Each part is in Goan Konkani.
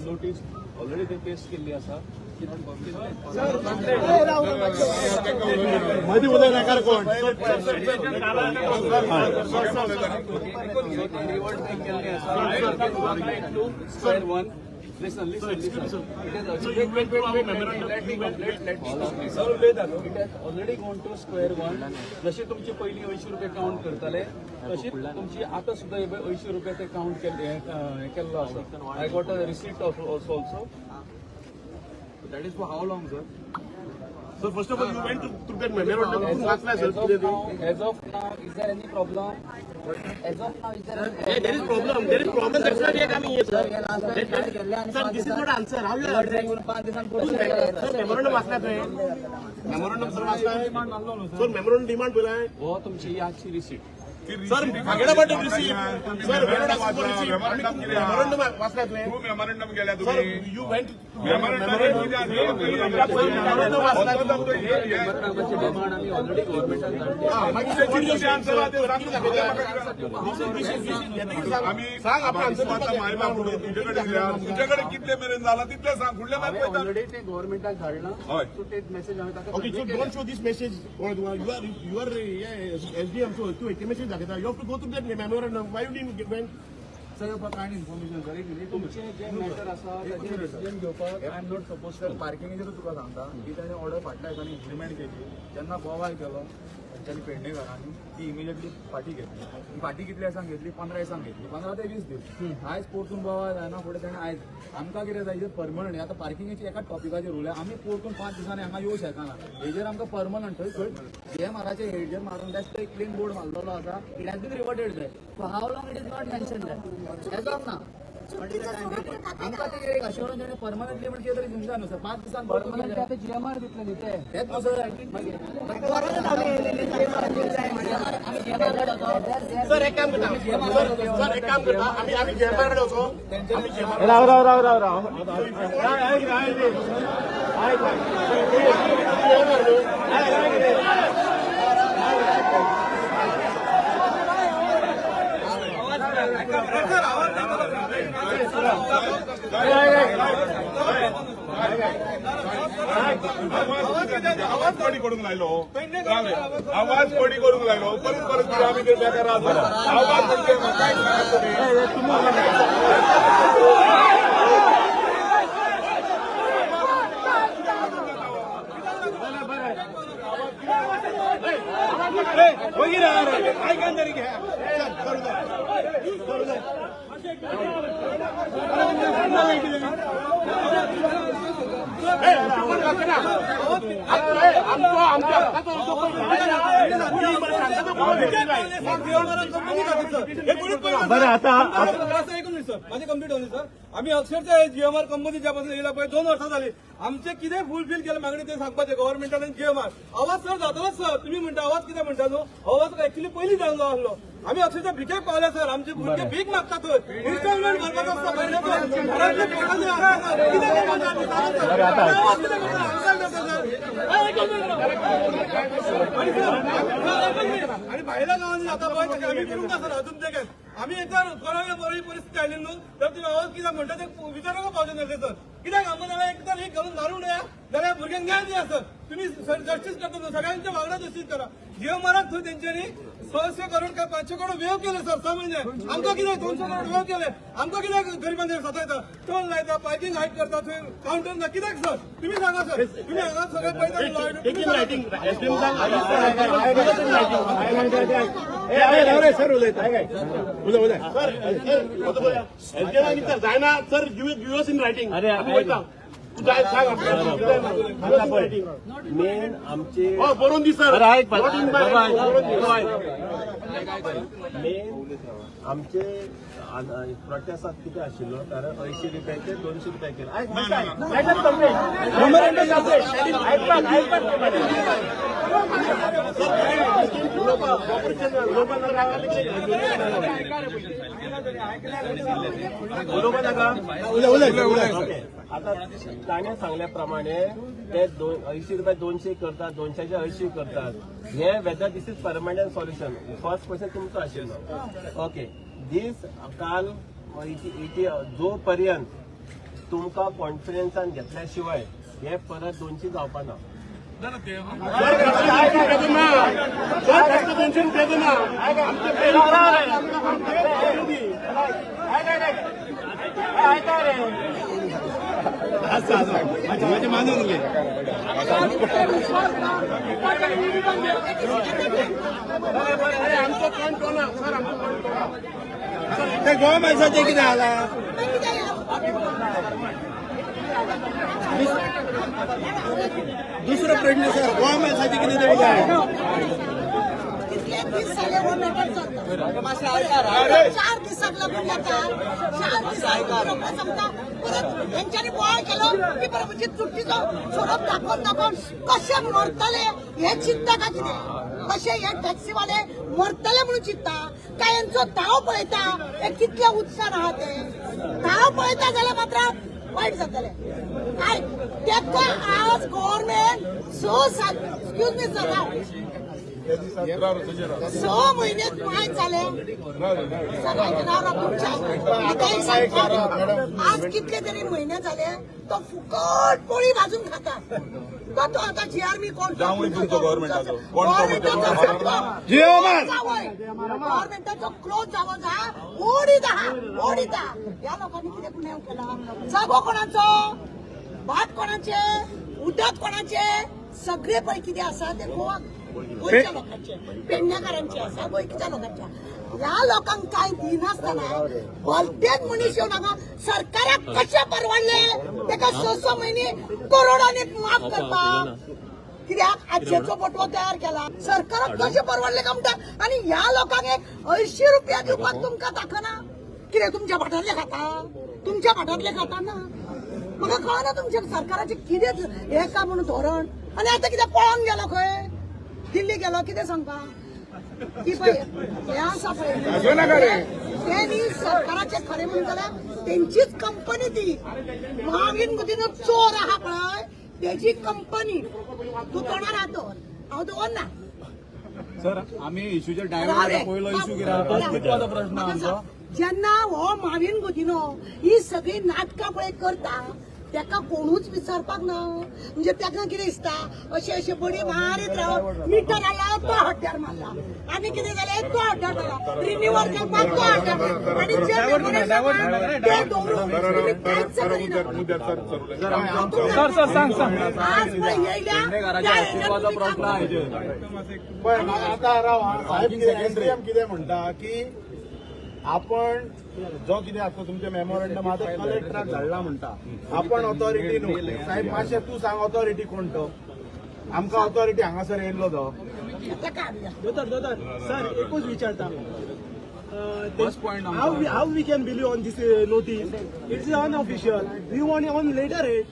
नोटीस ऑलरेडी ते पेस्ट केल्ली आसा. मदीं उलय नाका रे कोण. रिवर्ट केल्ली आसा. Square one. Listen, listen, listen. It has, wait, wait, wait, wait, let me complete, let me complete. It has already gone to square one. जशी तुमची पहिली 80 रुपये काउंट करताले, तशी तुमची आता सुद्धा हे 80 रुपये ते काउंट केल्ले, हे केल्लो आसा. I got a receipt of also. That is for how long, sir? Sir, first of all, you went to that memorandum वाचलाय sir कितें ते? As of now, is there any problem? As of now, is there any There is problem. There is problem. That's why we are coming here, sir. Sir, this is not answer. How you are answering? Sir, memorandum वाचलाय तुवें? Memorandum sir वाचलाय? Sir, memorandum demand पळयलाय? हो, तुमची ही आजची receipt. Sir, forget about the receipt. Sir, we are not asking for receipt. Memorandum वाचलाय तुवें? तू मेमोरंडम गेल्या Sir, तुम्ही you went memorandum memorandum वाचलाय तूं? मेमोरंडमाची डिमांड आमी ऑलरेडी गव्हर्मेंटान धाडली. हा, मागीर what is your answer? आम्ही सांग आपलं answer. तुझ्याकडे दिल्या, तुझ्याकडे कितले मेरेन झाला तितले सांग, फुडले मागीर पळयता. ऑलरेडी ते गव्हर्मेंटाक धाडलां. हय. सो ते मेसेज हांवें ताका Okay, so submit don't show this message. Or you are yeah, SDM, so तू एक message दाखयता. You have to go through that memorandum. Why you didn't went? Sir, for kind information, sir, एक मिनिट. तुमचे जे मॅटर आसा ताजेर डिसिजन घेवपाक I am not suppose sir, पार्किंगेचेर तुका सांगता की ताणें ऑर्डर फाटल्या दिसांनी इम्प्लिमेंट केली. जेन्ना बोवाळ केलो तांच्यांनी पेडणेकारांनी, ती इमिजिएटली फाटी घेतली. फाटी कितल्या दिसांक घेतली? 15 दिसांक घेतली, 15 ते 20 दीस. आयज परतून बोवाळ जायना फुडें ताणें आयज आमकां कितें जाय परमनंट. आतां पार्किंगेची एका टॉपिकाचेर उरल्या. आमी परतून 5 दिसांनी हांगा येवंक शकना. हेजेर आमकां परमनंट थंय खंय जीएमआराचे हेजेर मारून जाय, एक क्लीन बोर्ड मारलेलो आसा. It has been reverted there. For how long, it is not mentioned there. As of now. आमकां ते एक अश्योरन्स ताणें परमनंटली म्हण कितें तरी दिवंक जाय न्हू सर, 5 दिसान परमनंट आतां जीएमआर दितले न्ही ते. तेच न्हू सर. सर, एक काम करता. सर, एक काम करता. आमी आमी जीएमआर कडेन वचो. आमी जीएमआर राव राव राव राव राव, ऐक ऐक ऐक. आवाज पडी करूंक लायलो, आवाज पडी करूंक लायलो. परत परत कितें आमी कितें बेकार आसा? आवाज म्हणजे काय सांगात तुमी? आमचो आमच्या बरं आता असं ऐकून सर, माझे कंप्लीट होणे सर. आम्ही अक्षरशः जीएमआर कंपनी ज्यापासून येयला पळय 2 वर्सां जाली, आमचे कितें फुलफील केलें मागणी ते सांगपाचें गव्हर्मेंटान आनी जीएमआर. आवाज सर जातालोच सर. तुम्ही म्हणटा आवाज कितें म्हणटा न्हू, आवाज एक्चुअली पयलीं जाल्लो आसलो. आमी अक्षरशः भिकेक पावले सर. आमचे भुरगे भीक मागता थंय. इन्स्टॉलमेंट भरपाचो आसता म्हयन्याचो. घरांतले पोटांनी आसता सर. कितें करपाचें आमी सांगा सर. आवाज कितें करता हांगा सर. एक मिनिट. आणि सर, सर, एक मिनिट. आणि भायल्या गांवांनी जाता पळय तशें आमी करूंक ना सर अजून ते. काय आमी एकदार कोणाक बरी परिस्थिती आयली न्हू तर तुमी आवाज कित्याक म्हणटा ते विचारूंक पावचे नासले सर. कित्याक आमकां जाल्यार एकदार एक घालून मारून उडया जाल्यार भुरग्यांक न्याय दिया सर. तुम्ही जस्टीस करता न्हू, सगळ्यांच्या वांगडा जस्टीस करा. जीएमआराक थंय तेंच्यांनी 600 करोड काय 500 करोड वेव केले सर 6 महिने. आमकां कितें 200 करोड वेव केले? आमकां कित्याक गरिबांचेर सतायता? टोल लायता, पार्किंग हायट करता, थंय काउंटर ना कित्याक सर? तुम्ही सांगा सर. तुम्ही हांगा सगळे पळयता. Take in writing. SDM sir उलयता. उलय उलय सर. एसडीएम विचार जायना sir. You in writing. अरे, आमी वयता. तूं जाय सांग. आता पळय, मेन आमचे हो, बरोवन दी सर. अरे ऐक. Not in my- बाबा, बरोवन दी. मेन आमचे प्रोटेस्ट कितें आशिल्लो, कारण 80 रुपयाचे 200 रुपया केले. ऐक, ऐकपाक ऐकपाक. उलोवपा नाका. ओके, आता ताणें सांगल्या प्रमाणे ते 80 रुपया 200 करतात, 200चे 80 करतात. हे whether this is permanent solution, first question तुमचो आशिल्लो. ओके, दीस काल इटी जो पर्यंत तुमकां कॉन्फिडन्सान घेतल्या शिवाय हे परत 200 जावपा ना. सर, 200 रुपया ना. माझे मानून घे. आमचो कोण तो ना सर, आमचो कोण तो ना. ते गोवा माणसाचे कितें जाला? दुसरो प्रश्न सर, गोवा माणसाचे कितें तरी जाय. कितले दीस जाले हो मॅटर चलता. 4 दिसांक लागून जाता. 4 दिसांक रोखडो सांगता. परत हेंच्यांनी बोवाळ केलो की परत म्हणजे चुट्टीचो सोरोप दाखोवन दाखोवन कशे मरतले हे चिंता का कितें? कशे हे टॅक्सीवाले मरतले म्हणून चिंता काय? यांचो धाव पळयता, हे कितले उत्साह आहा ते धाव पळयता जाल्यार मात्र वायट जातले. आयक, तेका आज गव्हर्मेंट 6 7, एक्सक्यूज मी सर, 6 म्हयने माय जाले सगळ्यांचे नांव राव तुमच्या. म्हाका एक सांगता, आज कितले तरी म्हयने जाले तो फुकट पोळी भाजून खाता. तो तो आता जीआरबी कोण? जावंय तुमचो गव्हर्नमेंटाचो. कोण तो? गव्हर्नमेंटाचो क्लोज जावं जा. ओडीत आहा, ओडीत आहा. ह्या लोकांनी कितें गुन्यांव केला? जागो कोणाचो, भात कोणाचे, उदक कोणाचे, सगळे पळय कितें आसा ते गोवा गोंयच्या लोकांचे, पेडण्याकारांचे आसा, गोंयच्या लोकांचे. ह्या लोकांक कांय दिनासतना भलतेच मनीस येवन हांगा सरकाराक कशें परवडलें तेका 6 6 म्हयने करोडांनी माफ करपाक? कित्याक आजयेचो बटवो तयार केला? सरकाराक कशें परवडलें काय म्हणटा? आनी ह्या लोकांक एक 80 रुपया दिवपाक तुमकां दाखना कितें? तुमच्या भाटांतले खाता, तुमच्या भाटांतले खाता ना. म्हाका कळना तुमच्या सरकाराचें कितें हें का म्हणून धोरण. आनी आतां कितें पळोन गेलो खंय, दिल्ली गेलो, कितें सांगपा की पळय हें आसा पळय ते न्ही सरकाराचें. खरें म्हणून जाल्यार तेंचीच कंपनी ती. मागीर गुतीनो चोर आहा पळय, तेजी कंपनी. तूं तोंडार हात दवर, हांव दवरना. सर, आमी इश्यूचे राव डायवर्ट रे. पयलो इश्यू कितें आहा? अस्तित्वाचो प्रश्न म्हाका आमचो. सांग, जेन्ना हो माविन गुदिनो ही सगळी नाटकां पळय करता, तेका कोणूच विचारपाक ना. म्हणजे तेका कितें दिसता, अशें अशें बडी मारीत राव. मिटर आयला तो हड्ड्यार मारला, आनी कितें जालें तो हड्ड्यार मारला, रिन्युअल करपाक तो हड्ड्यार मारला, आनी जे memorandum आहा, ते दवरून तुमी कांयच करिना. सर, सर, सांग सांग. आज पळय येयल्या पेडणेकाराच्या त्या हेजेर अस्तित्वाचो तुमी प्रश्न काम आहे हेजेर. पण आता राव हा, साहेब, एसडीएम कितें म्हणटा की आपण जो कितें आसा तुमचें मेमोरंडम आतां कलेक्टराक धाडला म्हणटा. आपण ऑथॉरिटी न्हू. साहेब, मातशें तूं सांग, ऑथॉरिटी कोण तो? आमकां ऑथॉरिटी हांगासर येयल्लो तो. तेका हाडया. दोतोर, दोतोर सर, एकूच विचारता. First point. How we can believe on this notice? It's unofficial. We want on letterhead.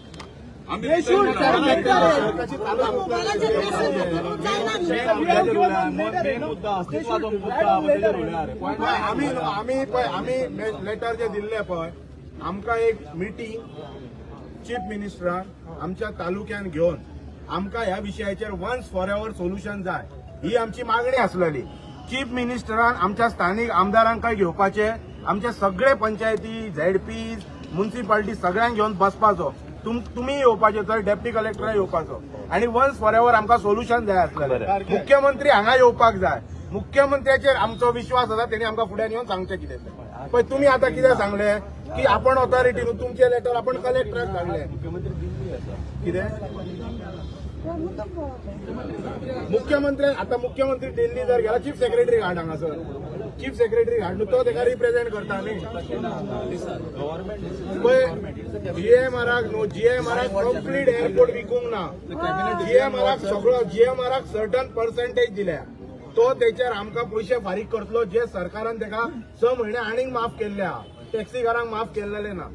They should send letterhead. मोबायलाचेर मेसेज घातले म्हणून जायना न्ही. We have given on letterhead, main no? मुद्दा They अस्तित्वाचो should मुद्दा write on तेजेर letterhead. उलया रे. Point. पळय, आमी आमी पळय, आमी लेटर जे दिल्ले पळय, आमकां एक मिटींग चीफ मिनिस्टरान आमच्या तालुक्यान घेवन आमकां ह्या विशयाचेर वन्स फॉर एवर सोल्युशन जाय, ही आमची मागणी आसलेली. चीफ मिनिस्टरान आमच्या स्थानीक आमदारांकय घेवपाचे, आमचे सगळे पंचायती, झेडपी, मुन्सिपाल्टी सगळ्यांक घेवन बसपाचो. तुमी येवपाचे तर डेप्टी कलेक्टर येवपाचो आनी वन्स फॉर एवर आमकां सोल्युशन जाय आसलेलें. मुख्यमंत्री हांगा येवपाक जाय. मुख्यमंत्र्याचेर आमचो विश्वास आसा, तेणी आमकां फुड्यान येवन सांगचें कितें तें. पळय, तुमी आतां कितें सांगलें की आपण ऑथॉरिटी न्हू, तुमचें लेटर आपण कलेक्टराक धाडलें. मुख्यमंत्री दिल्ली आसा. कितें मुख्यमंत्री? आता मुख्यमंत्री दिल्ली जर गेला, चीफ सेक्रेटरी हाड हांगासर. चीफ सेक्रेटरी हाड न्हू, तो तेका रिप्रेझेंट करता न्ही. पळय, जीएमआराक न्हू, जीएमआराक कंप्लीट एअरपोर्ट विकूंक ना. जीएमआराक सगळो, जीएमआराक सर्टन पर्सेंटेज दिल्या. तो तेचेर आमकां पयशे फारीक करतलो, जे सरकारान तेका 6 म्हयने आनीक माफ केल्ले आहा, टॅक्सीकारांक माफ केल्लेले ना.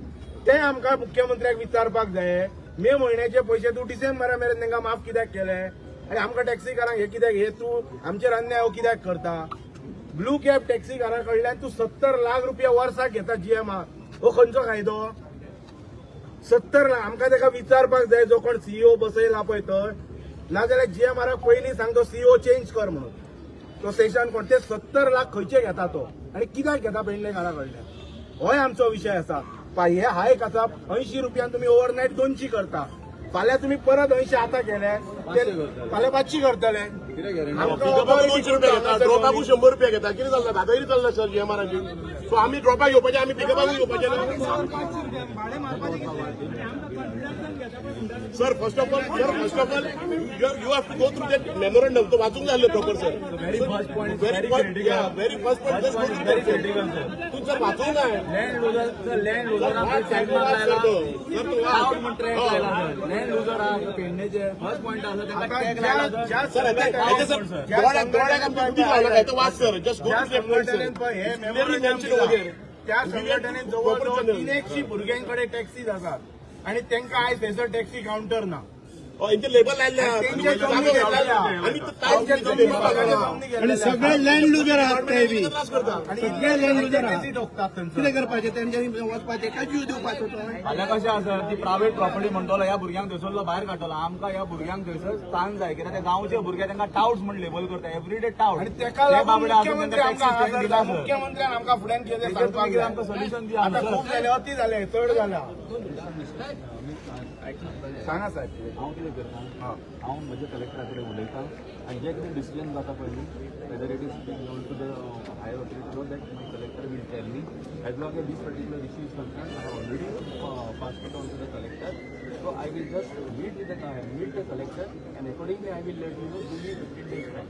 ते आमकां मुख्यमंत्र्याक विचारपाक जाय, मे म्हयन्याचे पयशे तूं डिसेंबरा मेरेन तांकां माफ कित्याक केले आनी आमकां टॅक्सीकारांक हे कित्याक, हे तूं आमचेर अन्याय हो कित्याक करता? ब्लू कॅब टॅक्सीकारां कडल्यान तूं 70 लाख रुपया वर्साक घेता जीएमआर. हो खंयचो कायदो? 70 लाख. आमकां ताका विचारपाक जाय, जो कोण सीईओ बसयला पळय थंय, नाजाल्यार जीएमआराक पयलीं सांग तो सीईओ चेंज कर म्हणून. तो सेशन कोण ते 70 लाख खंयचे घेता तो आनी कित्याक घेता पेडणेकारा कडल्यान, होय आमचो विशय आसा. पळय हे हायक आसा 80 रुपयान तुमी ओवरनायट 200 करता, फाल्यां तुमी परत 80 आतां केले ते फाल्यां 500 करतले. पिकअपाक 200 रुपया घेता, ड्रॉपाकूय 100 रुपया घेता. कितें चल्ला? दादागिरी चल्ला सर जीएमआराची. सो आमी ड्रॉपाक घेवपाचे, आमी पिकअपाकूय घेवपाचे ना. Sir, first of all, sir, first of all you have to go through that memorandum. तो वाचूंक जाय आसलें proper sir. Very first point is very very critical. Very first point just First point is very critical, sir. तूं सर वाचूंक जाय. Land loser sir, land loser sir, वाच सर तो. सर, तो वाच. टाउट म्हण ट्रॅक लायला सर. लँड लुजर आहा पेडणेचे. फर्स्ट पॉयंट आसा तांकां आता टॅग ज्या लायला. ज्या सर, हेचे सर ज्या दोळ्याक दोळ्याक आमच्या उदीक लावला काय तो वाच सर. जस्ट गो ज्या टू that point sir. संघटनेन पळय हे क्लिअरली मेमोरंडम मेन्शन ओवर दिला, त्या संघटनेन जवळ जवळ 300 भुरग्यांकडे टॅक्सीज आसात आणि तांकां आयज थंयसर टॅक्सी काउंटर ना. हेंचे लेबल लायल्ले आहा. तेंचे जमनी घेतलेल्या. आनी तांचे जमनी सगळ्या जमनी आणि घेतलेल्या. सगळे लँड लुजर आहात ते बी. त्रास करता. आणि सगळे लँड लुजर टॅक्सी आहात. ठोकतात थंयसर. कितें करपाचें तेंच्यांनी वचपाचें काय जीव दिवपाचो तो? फाल्यां कशें आसा ती प्रायव्हेट प्रॉपर्टी म्हणटलो ह्या भुरग्यांक थंयसरलो भायर काडटलो. आमकां ह्या भुरग्यांक थंयसर स्थान जाय कित्याक ते गांवचे भुरगे तांकां टाउट्स म्हण लेबल करता एवरीडे टाउट. आणि तेका लागून मुख्यमंत्री आमकां हांगासर जाय. मुख्यमंत्र्यान आमकां फुड्यान कितें तेचेर सांगपाक तुमी कितें जाय. आमकां सोल्युशन दिया. आता खूप जाले, अती जाले, चड जाला. सांगा साहेब. हांव कितें करता, हांव म्हज्या कलेक्टरा कडेन उलयता आनी जे कितें डिसिजन जाता पळय न्ही, whether it is being known to the higher authority, that my collector will tell me. As long as this particular issue is concern, I have already passed it on to the collector, so I will just meet the collector and accordingly I will let you know. Give me 15 days time.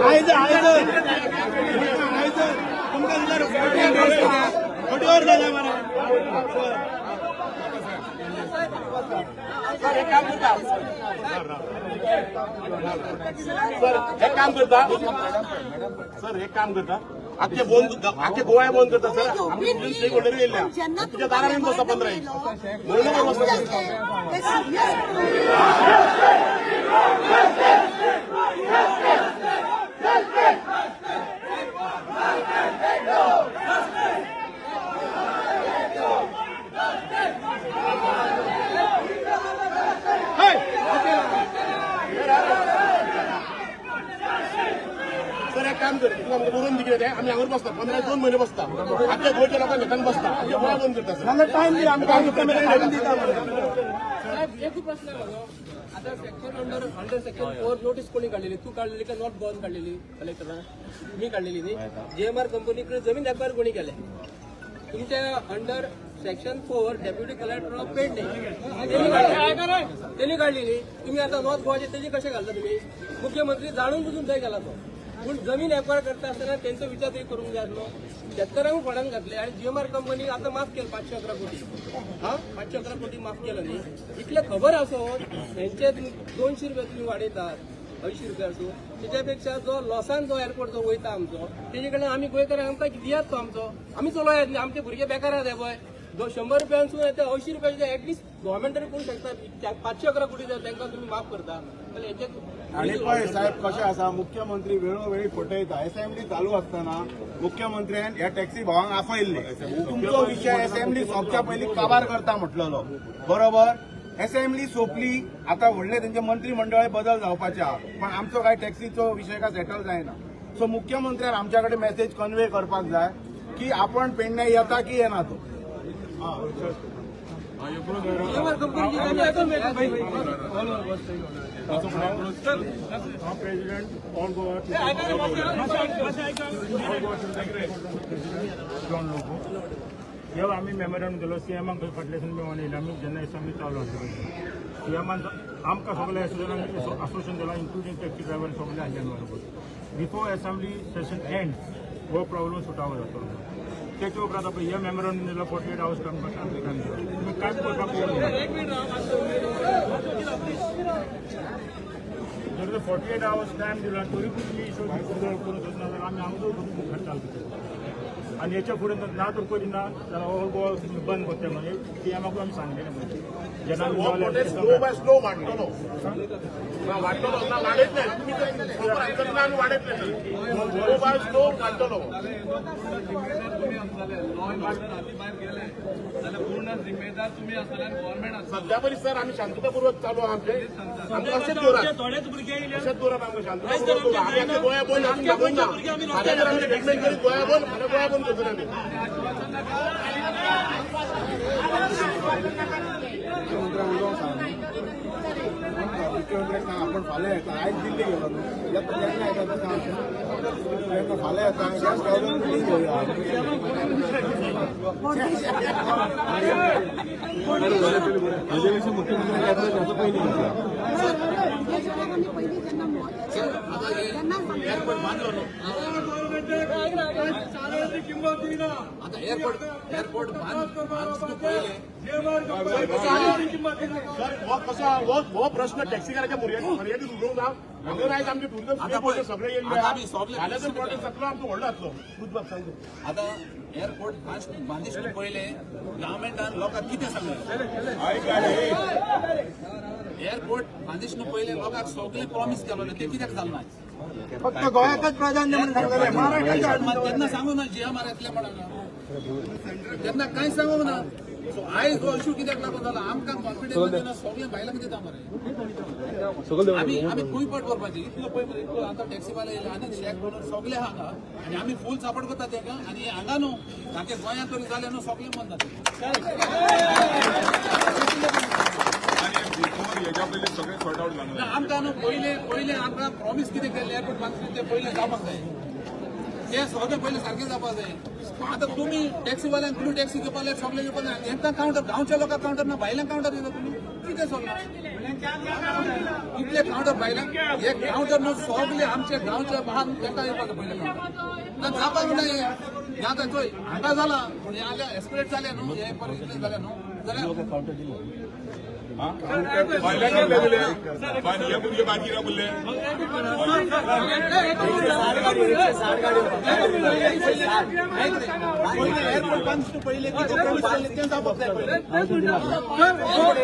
आयज आयज आयज तुमकां दिल्यार 14 days जाले मरे. सर, एक काम करता सर, एक काम करता सर, एक काम करता. आख्खे बंद, आख्खे गोवा बंद करता सर. आमी स्टेक होल्डर येयल्या जेन्ना तुज्या दारार येवन बसता 15 म्हयनो बसता. ते सिरियस. सर, एक काम कर, तुका आमकां बरोवन दी कितें तें. आमी हांगार बसता 15 2 म्हयने बसता. आख्ख्या गोंयच्या लोकांक घेतान बसता, आख्खे गोवा बंद करता सर. नाल्यार टायम दी आमकां, टायम दिता. साहेब, एकूच प्रश्न आहे म्हाजो. आता section under section 4 notice कोणी काडलेली? तू काडलेली काय not Goan काडलेली? कलेक्टरान तुम्ही काडलेली न्ही? जीएमआर कंपनीकडे जमीन एक्वायर कोणी केले? तुमच्या under section 4 deputy collector of Pedne त्यांनी काडली न्ही? तुम्ही आता नॉर्थ गोवाचे तेजी कशे घालता तुम्ही? मुख्यमंत्री जाणून बुजून थंय गेला तो, पूण जमीन एक्वायर करता आसतना तेंचो विचार तरी करूंक जाय आसलो. शेतकऱ्यांक फळान घातले आणि जीएमआर कंपनी आता माफ केलं 511 कोटी. हा, 511 कोटी माफ केलं न्ही? इतलें खबर आसून हेंचे 200 रुपया तुमी वाडयतात, 80 रुपया आसूं, तेच्या पेक्षा जो लॉसान जो एअरपोर्ट जो वयता आमचो, तेजे कडल्यान आमी गोंयकारांक आमकां दियात तो आमचो, आमी चलोयात न्ही. आमचे भुरगे बेकार आहात पळय. 100 रुपयांसून ते 80 रुपयाचे एटलिस्ट गव्हर्मेंट तरी करूंक शकता. 511 कोटी जर तांकां तुमी माफ करता जाल्यार हेचे आणि पळय साहेब, कशें आसा, मुख्यमंत्री वेळोवेळी फटयता. असेंब्ली चालू आसतना मुख्यमंत्र्यान ह्या टॅक्सी भावांक आपयल्ले. तुमचो विशय असेंब्ली सोंपच्या पयलीं काबार करता म्हटलेलो, बरोबर? असेंब्ली सोंपली, आता व्हडले तेंचे मंत्रीमंडळ बदल जावपाचे आहा, पण आमचो काय टॅक्सीचो विशय काय सेटल जायना. सो मुख्यमंत्र्यान आमच्या कडेन मेसेज कन्वे करपाक जाय की आपण पेडणे येता की येना तो. जीएमआर कंपनीची जमीन आयकून मेळटा. President all Goa John Lobo. जेव्हा आम्ही मेमोरंडम दिलो सीएमाक, फाटल्या मेळोन येयले आमी. जेन्ना असेंब्ली चालू आसली, सीएमान आमकां सगळे असोसिएशन दिला, इन्क्लुडींग टॅक्सी ड्रायव्हर सगळे आयले बरोबर. बिफोर असेंब्ली सेशन एंड हो प्रॉब्लम सुटावो जातलो. तेच्या उपरांत पळय हे मेमोरंडम दिलो, 48 आवर्स काम दिलो. तुमी कांयच करपाक पळोवंक. जर 48 आवर्स टायम दिला तरी तुमी इशू रिजॉल्व करूंक सोदना जाल्यार आमी आमचो मुखार चालू आनी हेच्या फुडें ना तर करिना जाल्यार ऑल गोवा बंद करतले मागीर. सीएमाकूय आमी सांगलेलें पळय जेन्ना आमी हो प्रोटेस्ट स्लो बाय स्लो वाडटलो ना, वाडटलो ना, वाडयतले. तुमी प्रॉपर आयकत ना, आमी वाडयतले सर, स्लो बाय स्लो वाडटलो. जिम्मेदार तुम्ही आसतले. लॉ अँड ऑर्डर हाती भायर गेले जाल्यार पूर्ण जिम्मेदार तुम्ही आसतले आनी गव्हर्मेंट आसतले. सध्या तरी सर आमी शांततापूर्वक चालू आहा आमचे. आमकां अशेंच दवरात, अशेंच दवरात आमकां शांततापूर्वक. आमी आमच्या गोंया बंद आमी मागून ना. फाल्यां जर आमी स्टेटमेंट करीत गोंया बंद, फाल्यां गोंया बंद. करतले आमी. मुख्यमंत्र्याक सांग आपण फाल्यां येता. आयज दिल्ली गेलो न्हू, येता केन्ना येता तें सांग. केन्ना फाल्यां येता, गेस्ट हावसान मिटींग घेवया. हाजे विशीं मुख्यमंत्र्यांक येतले ताचो पयलीं विचार. आमी पयलीं जेन्ना तेन्ना सांगलें. आता एअरपोर्ट एअरपोर्ट पहिले सर, हो कसो हो हो प्रश्न टॅक्सीकाराच्या मर्यादीत उलोवंक ना. हांगा आयज आमचे टुरिझम सगळे येयल्ले. आमी सगळे फाल्यांचो प्रोटेस्ट सगळो आमचो व्हडलो जातलो. रुतबाब सांगतो. आता एअरपोर्ट बांदिश पहिले गव्हर्मेंटान लोकांक कितें सांगलें? एअरपोर्ट बांदिश पहिले लोकांक सगळें प्रॉमिस केलो, ते कित्याक जालें ना? फक्त गोंयांतच प्राधान्य म्हणून सांगलें, महाराष्ट्रात तेन्ना सांगू ना जीएमआर येतले म्हणून, तेन्ना कांय सांगूंक ना. सो आयज हो इशू कित्याक लागून जाला? आमकां कॉन्फिडन्स दिना, सगळें भायल्यांक दिता मरे. आमी आमी खंय पट करपाची इतलो पळय मरे, इतलो आतां टॅक्सीवाले येयले आनी शॅक म्हणून सगळे हांगा आनी आमी फूल सपोर्ट करता तेका. आनी हे हांगा न्हू, सारकें गोंयांत तरी जालें न्हू, सगळें बंद जातलें. आनी बिफोर हेज्या पयलीं सगळें सॉर्ट आउट जावंक ना जाय. आमकां न्हू पयलें पयलें आमकां प्रॉमीस कितें केल्लें एअरपोर्ट बांदतलें, तें पयलें जावपाक जाय. तें सगळें पयलें सारकें जावपाक जाय. आतां तुमी टॅक्सीवाल्यांक ब्लू टॅक्सी घेवपाक जाय, सगळें घेवपाक जाय. हेंकां कावंटर, गांवच्या लोकांक कावंटर ना, भायल्यांक कावंटर दिता तुमी. कितें सगळें इतले कावंटर भायल्यांक? हे कावंटर न्हू, सगळे आमचे गांवच्या वाहन तांकां येवपाक पयलें कावंटर ना, जावपाक ना हें. हें आतां चोय हांगा जालां, पूण हें हांगा एस्केलेट जालें न्हू, हें परत इतलें जालें न्हू जाल्यार भायल्यांक कितले दिले? हे भुरगे बाकी रावले.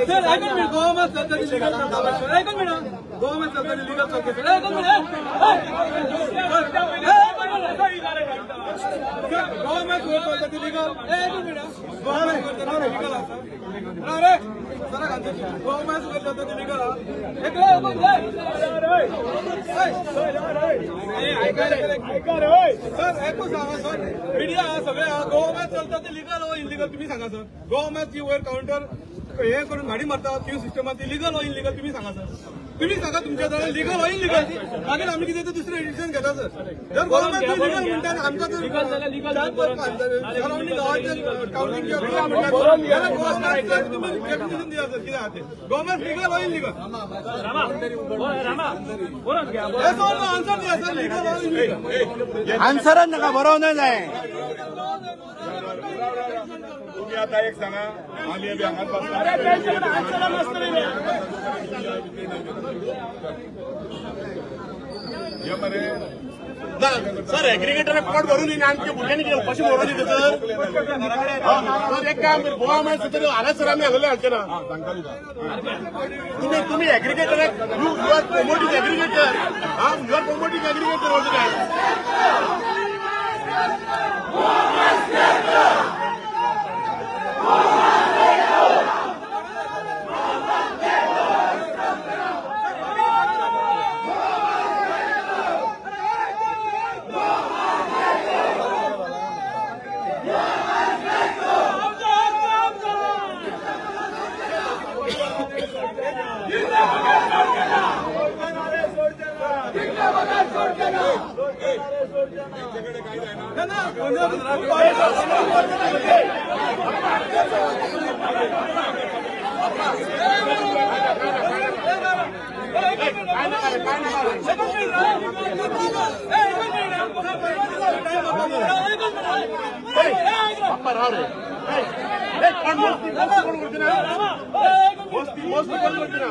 सर, ऐकून मिनिट. गोवा चलता ती लिगल, ऐकून मिनिट. गोवा चलता ती लिगल चलता. सर, ऐकून मिनिट. गोवा चलता ती लिगल, ऐकून मिनिट. गोवा चलता ती लिगल आसा. अरे सर, गोवा चलता ती लिगल. सर, ऐकून सांगा सर, मिडिया आहा, सगळे आहा. गोवा चलता ते लिगल ओ इलिगल तुम्ही सांगा सर. गोवा ती वयर काउंटर हे करून गाडी मारता, क्यू सिस्टमात ती लिगल ओ इलिगल तुम्ही सांगा सर. तुम्ही सांगा, तुमच्या जाल्यार लिगल ओ इलिगल. मागीर आमी कितें ते दुसरें डिसिजन घेता सर. जर गोवा लिगल म्हणटा आनी आमकां जर सरावंडींग गांवाचे काउंटींग म्हणटा जाल्यार गोवा तुमी डेफिनेशन दिया सर, कितें आहा तें. गोवा लिगल ओ इलिगल, हे सर आन्सर दिया सर, लिगल ओ इलिगल. आन्सरच नाका, बरोवन जाय. तुम्ही आता एक सांगा, आमी बी हांगाच बसला. हे मरे. ना सर, एग्रीगेटर पोट भरून येयना, आमच्या भुरग्यांनी कितें उपाशी मरोनी सर? सर, एक काम, गोवा माय सर, हांगा सर आमी हांगले हाडचे ना. सांगता तुका. तुम्ही तुम्ही aggregator, you are promoting aggregator. हा, you are promoting aggregator all the time. त्यांच्याकडे काय जायना. बाप्पा, राव रे. ए, कोण मस्ती मस्ती कोण करते ना? मस्ती मस्ती कोण करते ना?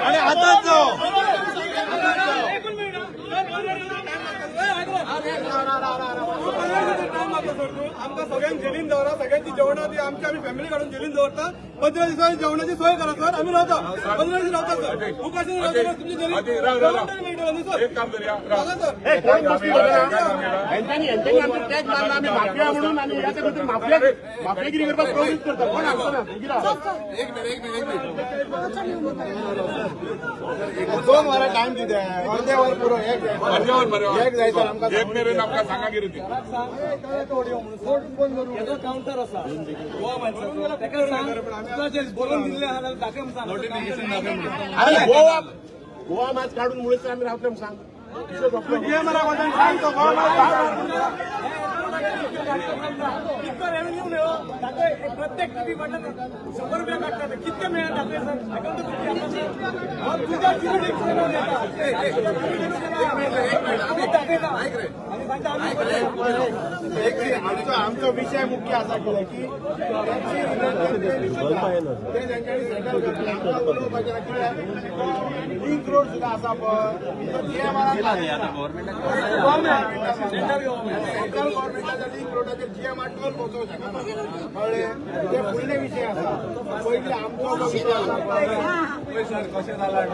आणि आताच जाऊ. आमकां सगळ्यांक जेलीन दवरा, सगळ्यांची जेवणां ती आमची आमी फॅमिली काडून जेलीन दवरता. 15 दिसांनी जेवणाची सोय करा सर. आमी रावता, 15 दीस रावता सर, उपाशी रावता तुमची जेलीन. राव, राव, राव. जेवण तरी मेळटलें न्हू सर? एक काम करूया, राव. सांगा सर. ए, कोण मस्ती करता ना? हेंच्यांनी हेंच्यांनी आमकां टॅक्स मारला आमी माफिया म्हणून आनी ह्या खातीर माफिया माफियागिरी करपाक प्रवृत्त करता. कोण हांगचो ना? एक मिनिट, एक मिनिट, एक मिनिट. वचोन येवं नका. 2 वरां टायम दिता, अर्दे वर पुरो, एक अर्दे वर बरें. एक जायत आमकां. एक मेरेन आमकां सांगा कितें ती. काउंटर आसा गोवा माणसाचो, ताका सांग, तुका जे बरोवन दिल्लें आहा जाल्यार दाखय म्हणून सांग. अरे गोवा गोवा मात काडून मुळे आमी रावतले म्हणून सांग. सांग तो गोवा मात. कितको रेव्हेन्यू मेळो दाखय. प्रत्येक टीव्ही फाटल्यान 100 रुपया काडटा, ते कितके मेळ्ळे दाखय सर. अकाउंटेबिलिटी तुझ्या ज्युरिडिक्शनार येता, तुमी दाखयता आनी सांगता आमी. आमचो आमचो विशय मुख्य आसा कितें की टॅक्सी ते तेंच्यांनी सेटल करतले. आमकां उलोवपाचें ना. कित्याक लिंक रोड सुद्दां आसा पळय, जीएमआर, सेंट्रल गव्हर्मेंटाच्या लिंक रोडाचेर जीएमआर टोल पोचोवंक शकना, कळ्ळें? ते फुडले विशय आसा, पयलीं आमचो जो विशय आसा पळय. पळय सर, कशें जालां,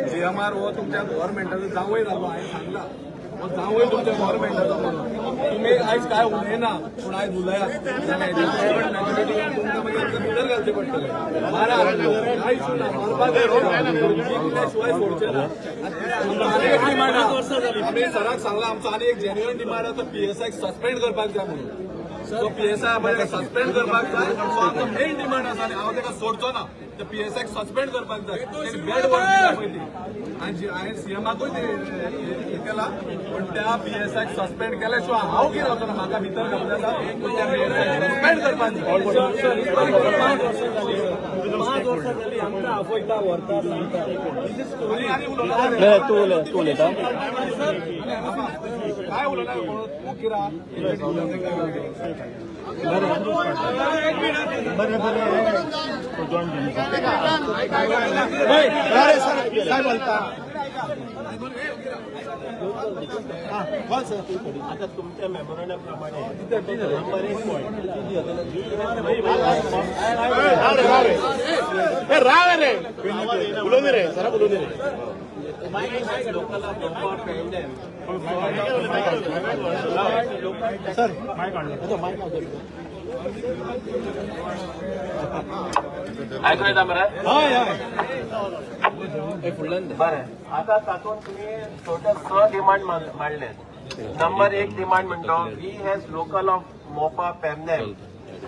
जीएमआर हो तुमच्या गव्हर्मेंटाचो जावय जालो. हांवें सांगला, हो जावय तुमच्या गव्हर्मेंटाचो म्हणून. तुमी आयज काय उलयना, पूण आयज उलयात. प्रायव्हेट मेजॉरिटी तुमकां मागीर आमकां भितर घालचें पडटलें. मारा, कांय इशू ना, मारपाक जिखल्या शिवाय सोडचे ना. आमचो आनी एक डिमांड आसा. आमी सराक सांगला, आमचो आनी एक जेन्युअन डिमांड आसा, पीएसआयक सस्पेंड करपाक जाय म्हणून. तो पीएसआय पळय, सस्पेंड करपाक जाय. सो आमचो मेन डिमांड आसा आनी हांव ताका सोडचो ना. ते पीएसआयक सस्पेंड करपाक जाय. तेणी बॅड वर्क दिला पयलीं आनी हांवें सीएमाकूय ते हे केला, पूण त्या पीएसआयक सस्पेंड केल्या शिवाय हांव कितें रावचो ना. म्हाका भितर घालूं जाता, पूण त्या पीएसआयक सस्पेंड करपाक जाय. 5 वर्सां जाली, आमकां आपयता, व्हरता, सांगता. This is story. आनी उलोवना. तूं उलय, तूं उलयता. काय उलयना कोण? तूं किरा. बरें बरें. अरे सर, काय बोलता? बोल सर. आता तुमच्या मेमोरंडम प्रमाणे नंबर एक पॉईंट राव रे, राव रे, ए राव रे, उलोवनी रे, सराक उलोवनी रे. Local of Mopa Pednem. Sir, mic हाडलो. आयकून येता मरे? हय हय. बरें, आता तातूंत तुमी टोटल स डिमांड मांडले. नंबर एक डिमांड म्हणतो, we as local of Mopa Pernem,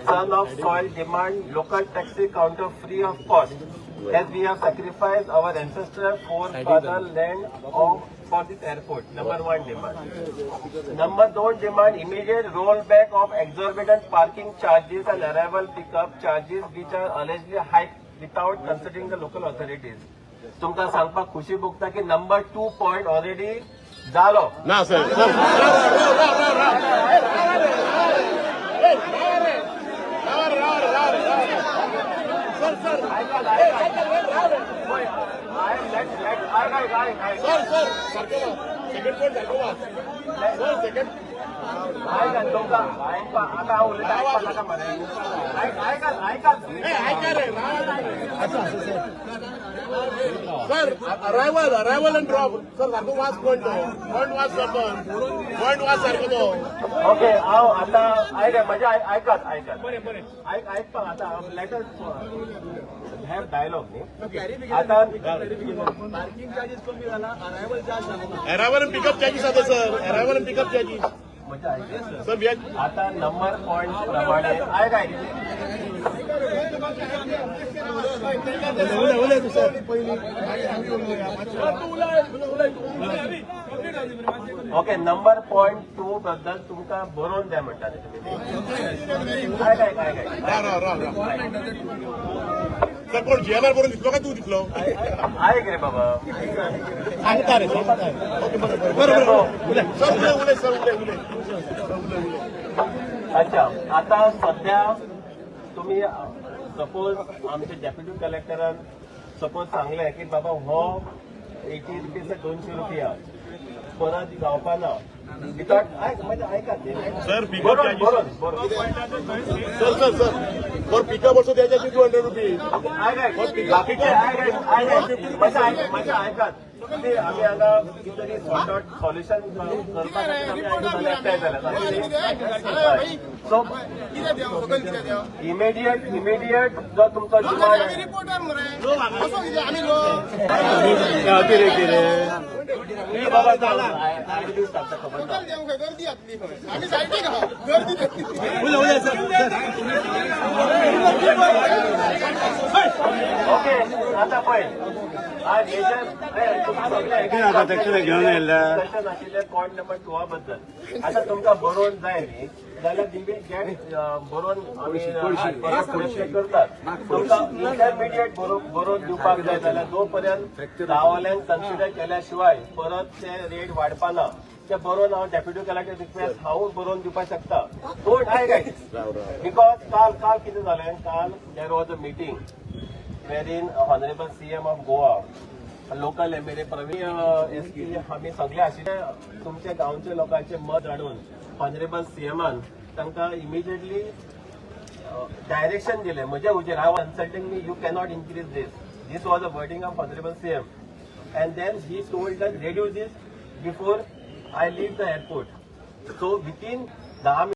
son of soil, demand local taxi counter free of cost, as we have sacrificed our ancestor forefather land of for this airport. Number one demand. Number दोन demand, immediate roll back of exorbitant parking charges and arrival pickup charges, which are allegedly hiked without considering the local authorities. तुमकां सांगपाक खुशी भोगता की नंबर टू पॉयंट ऑलरेडी जालो. ना सर, सर, राव राव राव राव राव राव राव राव. Sir sir. पळय, I let let आयक आयक आयक. सर सर, सारकें सेकंड पॉयंट सारको वाच सर, सेकंड. आयकात, तुमकां आयकपा आतां हांव उलयता, आयकपा नाका मरे. आयक, आयकात आयकात. ए आयका रे. Sir, arrival arrival and drop sir, सारको वाच पॉयंट, तो पॉयंट वाच सर, पॉयंट वाच सारको तो. ओके, हांव आतां आयक, म्हजें आयकात आयकात. बरें बरें, आयक, आयकपाक आतां let us have dialogue न्ही आतां. पार्किंग चार्जेस कमी जाला, अरायवल चार्ज जाला. अरायवल अँड पिकअप चार्जीस आसा sir, arrival and pickup charges. म्हजें आयक. सर, we आता नंबर पॉयंट प्रमाणे आयक आयक. उलय उलय तू sir. Okay, number point two बद्दल तुमकां बरोवन जाय म्हणटाले तुमी. आयक आयक आयक आयक. राव राव राव राव. सर, कोण जीएमआर करून दितलो काय तूं दितलो? आयक रे बाबा. सांगता रे, सांगता. ओके, बरें बरें बरें उलय सर, उलय उलय सर, उलय उलय सर, उलय उलय. अच्छा, आता सध्या तुम्ही सपोज आमचे डेप्युटी कलेक्टरान सपोज सांगलें की बाबा हो 80 रुपीज 200 रुपया परत जावपा ना विदाउट, आयक म्हणजे आयकात न्ही. सर, पिकअप बरोबर. चार्जीस. बरोबर. Sir sir sir, for pickup also they charge 200 rupees. आयक आयक, बाकीचे आयक आयक आयक, मातशें आयक, मातशें आयकात. ते आमी हांगा कितें तरी सॉर्ट आउट सॉल्युशन करपा खातीर आमी एकठांय जाल्या. सो इमिडिएट इमिडिएट जो तुमचो डिमांड असो कितें आमी लोक गर्दी जातली खंय आमी सायडीक आहा गर्दी जातली. ओके, आता पळय, आज घेवन आयिल्ले आशिल्ले पॉयंट नंबर 2 बद्दल आता तुमकां बरोवन जाय न्ही जाल्यार we will get बरोवन आमी परत करतात. तुमकां इंटरमिडिएट बरोवन दिवपाक जाय जाल्यार जो पर्यंत गांवाल्यांक कन्सिडर केल्या शिवाय परत ते रेट वाडपाना, ते बरोवन हांव डेप्युटी कलेक्टर रिक्वेस्ट हांवूच बरोवन दिवपाक शकता. Don't I right? Because काल काल कितें जालें, काल there was a meeting wherein Honorable CM of Goa, local MLA Praveen, SP, आमी सगळे आशिल्ले. तुमच्या गांवच्या लोकांचे मत जाणून ऑनरेबल सीएमान तांकां इमिजिएटली डायरेक्शन दिलें. म्हज्या हुजेर हांव consulting me, you cannot increase this. This was a wording of honourable CM, and then he told that reduce this before I leave the airport. So within 10